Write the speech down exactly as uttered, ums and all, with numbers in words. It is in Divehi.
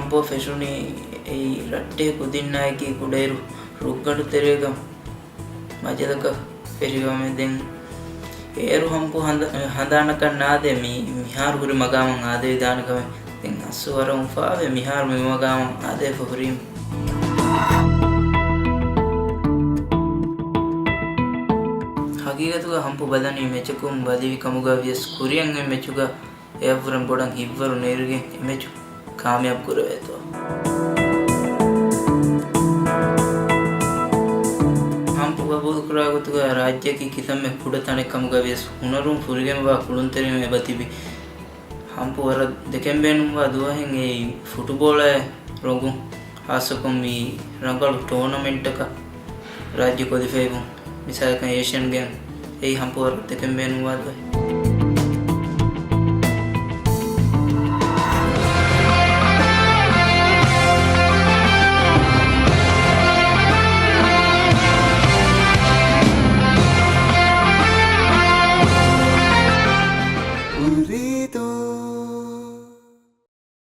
ހަމްޕުއަށް ފެށުނީ އެއީ ރައްޓެހި ކުދިންނާއެކީ ކުޑައިރު ރުއްގަނޑު ތެރޭގަ މަޖަލަކަށް ފެށިގަމެ. ދެން އޭރު ހަމްޕު ހަނދ-، ހަނދާނަކަށް ނާދޭ މި-، މިހާރު ހުރި މަގާމަށް އާދެވިދާނެ ކަމެއް. ދެން އަސްލު ވަރަށް އުފާވޭ މިހާރު މި މަގާމަށް އާދެވިފަ ހުރީމަ. ހަގީގަތުގަ ހަމްޕު ބަލަނީ މެޗަކުން ބަލިވި ކަމުގަ ވިޔަސް ކުރިއަށް އެ މެޗުގަ އެއަށްވުރެން ބޮޑަށް ހިތްވަރު ނެރިގެން އެ މެޗު ކާމިޔާބު ކުރެވޭތޯ. ހަމްޕު ގަބޫލުކުރާ ގޮތުގަ ރާއްޖެއަކީ ކިތަންމެ ކުޑަ ތަނެއް ކަމުގަ ވިޔަސް ހުނަރުން ފުރިގެންވާ ކުޅުންތެރިން އެބަ ތިބި. ހަމްޕު ވަރަށް ދެކެން ބޭނުންވާ ދުވަހެއް އެއީ ފުޓުބޯޅައެއް ރޮނގުން، ހާއްސަކޮށް މި ރަނގަޅު ޓޫނަމެންޓަކަށް ރާއްޖެ ކޮލިފައިވުން، މިސާލަކަށް އޭޝިއަން ގޭމް، އެއީ ހަމްޕު ވަރަށް ދެކެން ބޭނުންވާ ދުވަހެއް.